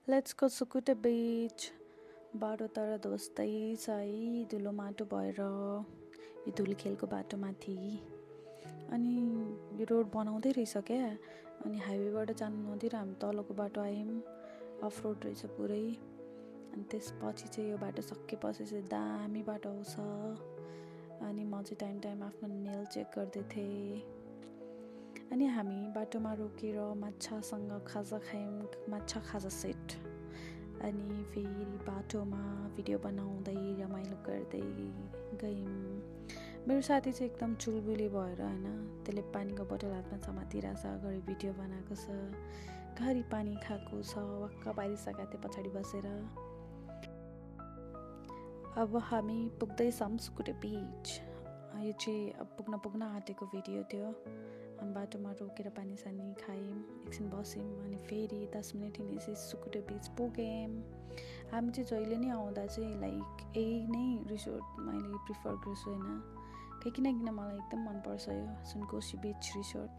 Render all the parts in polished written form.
Let's go Sukuta Beach. बाटो तर ध्वस्तै छ है, धुलो माटो भएर यो धुली खेलको बाटोमाथि। अनि यो रोड बनाउँदै रहेछ क्या, अनि हाइवेबाट जानु नदिएर हामी तलको बाटो आयौँ। अफ रोड रहेछ पुरै। अनि त्यसपछि चाहिँ यो बाटो सकेपछि चाहिँ दामी बाटो आउँछ। अनि म चाहिँ टाइम टाइम आफ्नो नेल चेक गर्दै थिएँ। अनि हामी बाटोमा रोकेर माछासँग खाजा खायौँ, माछा खाजा सेट। अनि फेरि बाटोमा भिडियो बनाउँदै रमाइलो गर्दै गयौँ। मेरो साथी चाहिँ एकदम चुलबुली भएर होइन, त्यसले पानीको बोतल हातमा समातिरहेछ, घरि भिडियो बनाएको छ, घरि पानी खाएको छ, वाक्क पारिसकेको थियो पछाडि बसेर। अब हामी पुग्दैछौँ सुकुटे बिच। यो चाहिँ अब पुग्न आँटेको भिडियो थियो। हामी बाटोमा रोकेर पानी सानी खायौँ, एकछिन बस्यौँ, अनि फेरि 10 मिनट हिँडेपछि सुकुटे बिच पुग्यौँ। हामी चाहिँ जहिले नै आउँदा चाहिँ लाइक यही नै रिसोर्ट मैले प्रिफर गर्छु होइन, किनकिन मलाई एकदम मनपर्छ यो सुनकोशी बिच रिसोर्ट।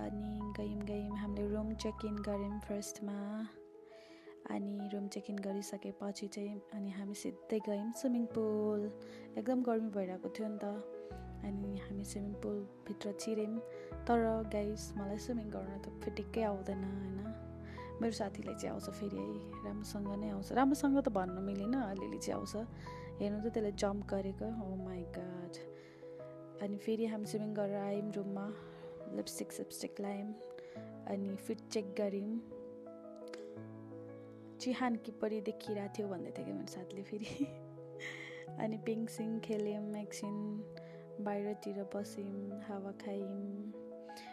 अनि गयौँ हामीले रुम चेक इन गऱ्यौँ फर्स्टमा। अनि रुम चेक इन गरिसकेपछि चाहिँ अनि हामी सिधै गयौँ स्विमिङ पुल। एकदम गर्मी भइरहेको थियो नि त, अनि हामी स्विमिङ पुलभित्र छिर्यौँ। तर गाइस मलाई स्विमिङ गर्न त फिटिक्कै आउँदैन होइन, मेरो साथीलाई चाहिँ आउँछ फेरि है, राम्रोसँग नै आउँछ। राम्रोसँग त भन्न मिलेन, अलिअलि चाहिँ आउँछ। हेर्नु त त्यसले जम्प गरेको, ओ माई गड। अनि फेरि हामी स्विमिङ गरेर आयौँ रुममा, लिपस्टिक लायौँ, अनि फिट चेक गऱ्यौँ। चिहान कि परी देखिरहेको थियो भन्दै थियो क्या मेरो साथीले फेरि। अनि पिङसिङ खेल्यौँ, एकछिन बाहिरतिर बस्यौँ, हावा खायौँ।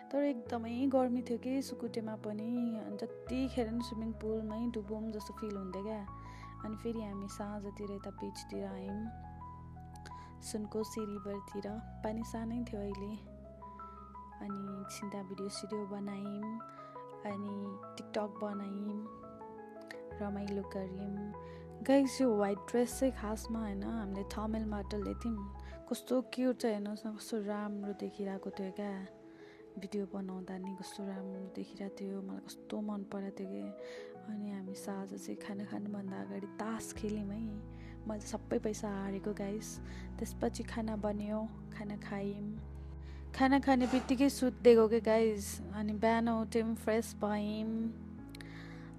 तर एकदमै गर्मी थियो कि सुकुटेमा पनि, अनि जतिखेर नि स्विमिङ पुलमै डुबौँ जस्तो फिल हुन्थ्यो क्या। अनि फेरि हामी साँझतिर यता बिचतिर आयौँ, सुनकोशी रिभरतिर। पानी सानै थियो अहिले। अनि एकछिन त्यहाँ भिडियो बनायौँ, अनि टिकटक बनायौँ, रमाइलो गऱ्यौँ। गाइस यो वाइट ड्रेस चाहिँ खासमा होइन हामीले थमेलबाट लिथ्यौँ। कस्तो क्युट छ हेर्नुहोस् न, कस्तो राम्रो देखिरहेको थियो क्या। भिडियो बनाउँदा नि कस्तो राम्रो देखिरहेको थियो, मलाई कस्तो मन परेको थियो कि। अनि हामी साँझ चाहिँ खाना खानुभन्दा अगाडि तास खेल्यौँ है। मैले सबै पैसा हारेको गाइस। त्यसपछि खाना बन्यो, खाना खायौँ। खाना खाने बित्तिकै सुत्दिएको क्या गाइस। अनि बिहान उठ्यौँ, फ्रेस भयौँ।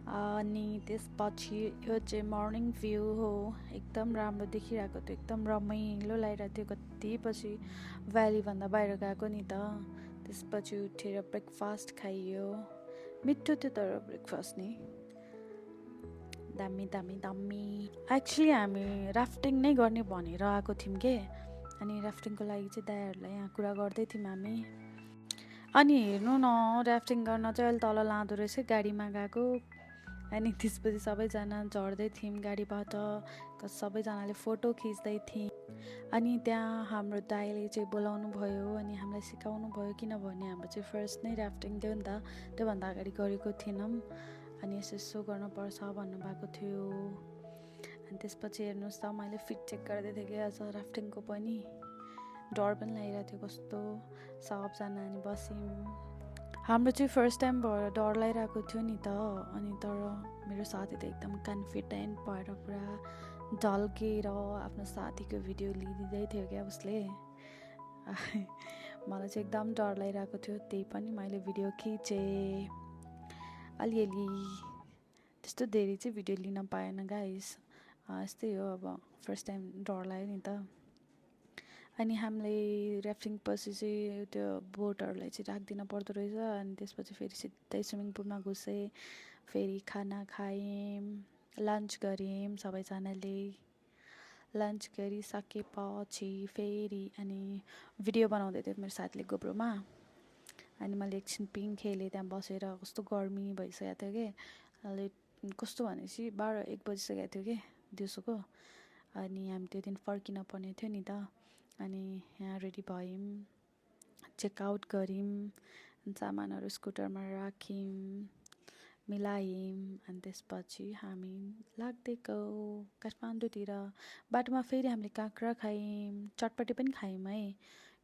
अनि त्यसपछि यो चाहिँ मर्निङ भ्यू हो, एकदम राम्रो देखिरहेको थियो, एकदम रमाइलो लागिरहेको थियो। कति पछि भ्यालीभन्दा बाहिर गएको नि त। त्यसपछि उठेर ब्रेकफास्ट खाइयो, मिठो थियो तर ब्रेकफास्ट नि दामी। एक्चुली हामी राफ्टिङ नै गर्ने भनेर आएको थियौँ के। अनि राफ्टिङको लागि चाहिँ दाइहरूलाई यहाँ कुरा गर्दै थियौँ हामी। अनि हेर्नु न, राफ्टिङ गर्न चाहिँ अहिले तल लाँदो रहेछ, गाडीमा गएको। अनि त्यसपछि सबैजना झर्दै थियौँ गाडीबाट, सबैजनाले फोटो खिच्दै थियौँ। अनि त्यहाँ हाम्रो दाइले चाहिँ बोलाउनु भयो, अनि हामीलाई सिकाउनु भयो, किनभने हाम्रो चाहिँ फर्स्ट नै राफ्टिङ थियो नि त, त्योभन्दा अगाडि गरेको थिएनौँ। अनि यसो गर्नुपर्छ भन्नुभएको थियो। अनि त्यसपछि हेर्नुहोस् त, मैले फिट चेक गर्दै थिएँ कि अझ राफ्टिङको पनि डर पनि लागिरहेको थियो कस्तो। सबजना अनि बस्यौँ। हाम्रो चाहिँ फर्स्ट टाइम भएर डर लागिरहेको थियो नि त। अनि तर मेरो साथी त एकदम कन्फिडेन्ट भएर पुरा ढल्केर आफ्नो साथीको भिडियो लिँदै थियो क्या उसले। मलाई चाहिँ एकदम डर लागिरहेको थियो, त्यही पनि मैले भिडियो खिचेँ अलिअलि। त्यस्तो धेरै चाहिँ भिडियो लिन पाएन गाइस। यस्तै हो, अब फर्स्ट टाइम डर लाग्यो नि त। अनि हामीले राफ्टिङ पछि चाहिँ त्यो बोटहरूलाई चाहिँ राख्दिन पर्दो रहेछ। अनि त्यसपछि फेरि सिधै स्विमिङ पुलमा घुसेँ, फेरि खाना खायौँ, लन्च गऱ्यौँ सबैजनाले। लन्च गरिसकेपछि फेरि अनि भिडियो बनाउँदै थियो मेरो साथीले गोप्रोमा। अनि मैले एकछिन पिङ खेलेँ त्यहाँ बसेर, कस्तो गर्मी भइसकेको थियो कि। अहिले कस्तो भनेपछि 12-1 बजिसकेको थियो कि दिउँसोको। अनि हामी त्यो दिन फर्किन पर्ने थियो नि त। अनि यहाँ रेडी भयौँ, चेकआउट गऱ्यौँ, सामानहरू स्कुटरमा राख्यौँ, मिलायौँ। अनि त्यसपछि हामी लाग्दै गयौँ काठमाडौँतिर। बाटोमा फेरि हामीले काँक्रा खायौँ, चटपटी पनि खायौँ है।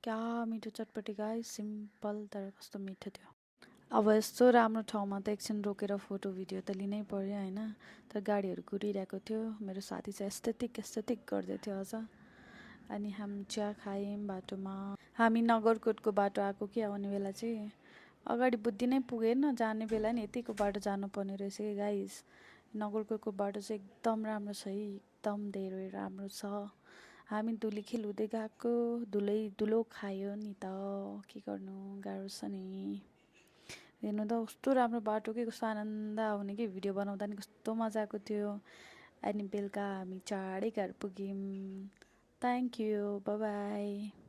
क्या मिठो चटपटी गाइस, सिम्पल तर कस्तो मिठो थियो। अब यस्तो राम्रो ठाउँमा त एकछिन रोकेर फोटो भिडियो त लिनै पर्यो होइन। तर गाडीहरू कुरिरहेको थियो, मेरो साथी चाहिँ एस्थेटिक गर्दै थियो अझ। अनि हामी चिया खायौँ बाटोमा। हामी नगरकोटको बाटो आएको कि आउने बेला चाहिँ अगाडि बुद्धि नै पुगेन, जाने बेला नि यतिको बाटो जानुपर्ने रहेछ कि गाइस। नगरकोटको बाटो चाहिँ एकदम राम्रो छ है, एकदम धेरै राम्रो छ। हामी धुलीखेल हुँदै गएको, धुलो खायो नि त, के गर्नु, गाह्रो छ नि। हेर्नु त कस्तो राम्रो बाटो कि, कस्तो आनन्द आउने कि भिडियो बनाउँदा नि कस्तो मजा आएको थियो। अनि बेलुका हामी चाँडै घर पुग्यौँ। Thank you, by by.